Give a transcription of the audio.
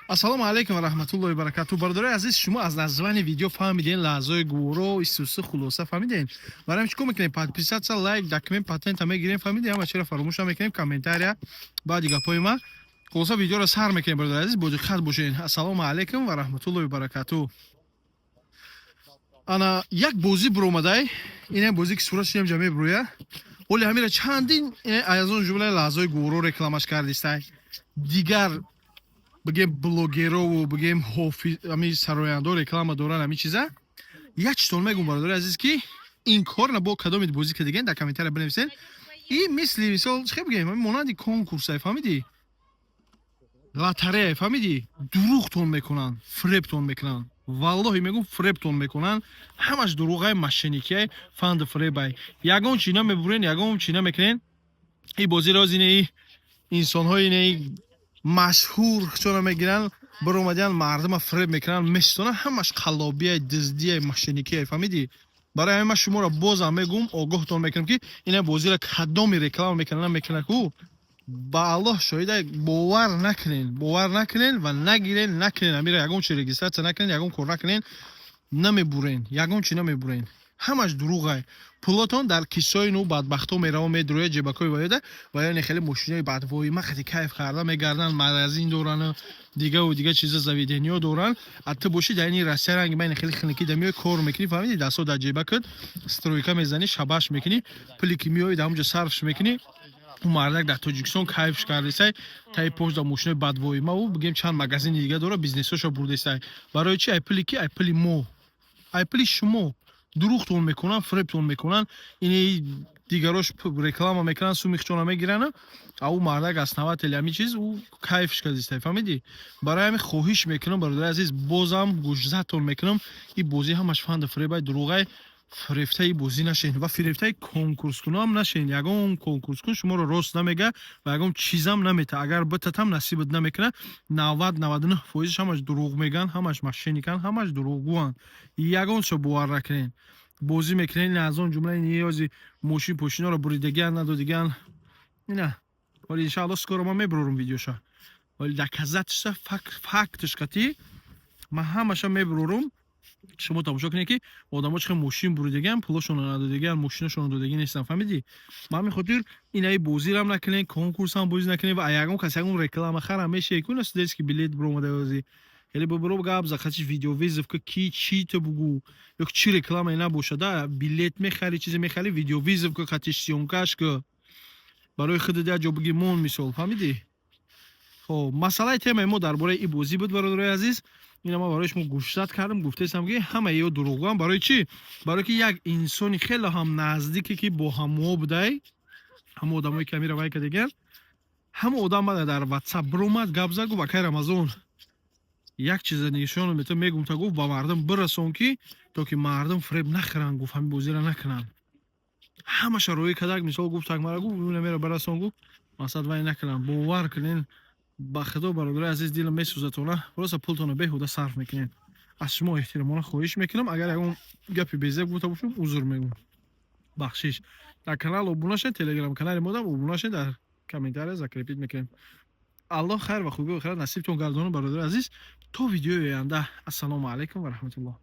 Ассалому алайкум ва раҳматуллоҳи баракату. Бародарои азиз, шумо аз названи видео фаҳмиден, лаҳзаҳои гуворо, исуси хулоса фаҳмиден. Барои чӣ кор мекунем? Подписаться, лайк, документ, патента мегирем, фаҳмидем, ҳама чиро фаромӯш намекунем, комментария, баъди гапҳои ман. Хулоса, видеоро сар мекунем, бародари азиз, бо диққат бошед. Ассалому алайкум ва раҳматуллоҳи баракату. Ана як бозӣ буромадай, ина бозӣ ки суратш ҳам ҷа мебурӯя. Оли ҳамира чандин аз он ҷумла лаҳзаҳои гуворо рекламаш кардистай. Дигар, бигем, блогерову, бигем, ҳами сарояндо реклама доран ҳами чиза. Як чизтон мегум, бародари азиз, ки ин кор на бо кадомит бозӣ ки диген, дар комментария бинависен. И мисли мисол, чӣ бигем, монанди конкурсай, фаҳмидӣ, лотерея, фаҳмидӣ, дурӯғтон мекунанд, фиребтон мекунанд. Валлоҳи мегум, фиребтон мекунанд. Ҳамаш дурӯғай, мошенникиай, фанду фиребай. Ягон чи намебурен, ягон чи намекунен. И бозиро зинаи инсонҳои инаи машҳур чона мегиранд, биромадиан, мардума фиреб мекунанд, меситонанд. Ҳамаш қаллобияй, дуздияй, мошенникияй, фаҳмидӣ. Барои ҳамин ман шуморо бозам мегум, огоҳтон мекунам, ки ина бозиро кадоми реклама мекунанд, намекунад ку, ба Аллоҳ шоҳида, бовар накунен, бовар накунен ва нагирен, накунен амира, ягон чи регистрация накунен, ягон кор накунен, намебурен, ягон чи намебурен. Ҳамаш дурӯғай. Пулотон дар кисои ну бадбахто мерава, медурӯя ҷебакои ваёда ва яне хеле мошинои бадвоима хати кайф карда мегарданд, магазин доранд, дигаву дига чиза, заведениё доранд. А ту бошӣ, дар ини Россия ранги ман хеле хиникӣ да миёй, кор мекунӣ, фаҳмидӣ, дастҳо дар ҷебакат, стройка мезанӣ, шабаш мекунӣ, пуле ки меои, дар ҳамонҷо сарфш мекунӣ. Ӯ мардак дар Тоҷикистон кайфш кардесай, таи пош дар мошинои бадвоимаву, бигем, чанд магазини дига дора, бизнесҳошо бурдесай. Барои чи? Ай пули ки? Ай пули мо, ай пули шумо. Дурӯғтон мекунанд, фиребтон мекунанд. Ини дигарош реклама мекунанд, сумихчона мегиранд, а ӯ мардак основатель ҳамин чиз, ӯ кайфш кардистай, фаҳмидӣ. Барои ҳамин хоҳиш мекунам, бародари азиз, бозам гӯшзадтон мекунам: ин бозӣ ҳамаш фанду фиребай, дурӯғай. Фирефтаи бозӣ нашен ва фирефтаи конкурскунам нашен. Ягон конкурскун шуморо рост намега ва ягон чизам намета. Агар битатам, насибат намекунад. 90, 99 фоизш ҳамаш дурӯғ мегӯянд, ҳамаш мошенниканд, ҳамаш дурӯғгӯанд. Ягон чо бовар накунед. Бозӣ мекунед, ин аз он ҷумла ниёзи мошин пошиноро буридагиан, надодигиан. Ина вале, иншаалло, скоро ман мебурорум видеоша, вале доказательства, фактш қатӣ ман ҳамаша мебурорум. Шумо тамошо кунед, ки одамо чӣ хел мошин буридагиан, пулошонро надодагиан, мошинашонро додагӣ нестан, фаҳмидӣ. Ба ҳамин хотир инаи бозирам накунед, конкурсам бозӣ накунед ва ягон кас ягон реклама харам мешавед ку, студентский билет биромада, ёзи хеле бибиро гап за хачи, видеовызов ка, ки чӣ ту бугӯ ё чӣ рекламае набошада, билет мехари, чизе мехари, видеовызов ка, хатиш съёмкаш ка, барои худат як ҷо биги мон, мисол, фаҳмидӣ. Хоб, масъалаи темаи мо дар бораи ин бозӣ буд, бародарои азиз. Ина ман барои шумо гӯшзад кардам, гуфтаистам, ки ҳамаи ё дурӯғгӯам. Барои чӣ? Барое ки як инсони хеле ҳам наздике, ки бо ҳамоҳо будай, ҳамо одамое ки амира вай кардагиан, ҳама одам мада дар Ватсап биромад, гап зад, гуфт: «Акай Рамазон, як чиза нишон мета мегум», та гуфт: «Ба мардум бирасон, ки то ки мардум фиреб нахӯранд», гуфт, «ҳамин бозиро накунанд». Ҳамаша роӣ кардак, мисол, гуфт, так мара гуфт: «Мера бирасон», гуфт, «мақсад вай накунанд, бовар кунен». Ба худо, бародари азиз, дилам месӯзатона, просто пултонро беҳуда сарф мекунед. Аз шумо эҳтиромона хоҳиш мекунам, агар ягон гапи безеб гуфта бошам, узр мегӯм, бахшиш. Дар канал обуна шед, Телеграм канали модам обуна шед, дар комментария закрепить мекунем. Аллоҳ хайр ва хубӣ охират насибтон гардонад, бародари азиз. То видеои оянда, ассалому алайкум ва раҳматуллоҳ.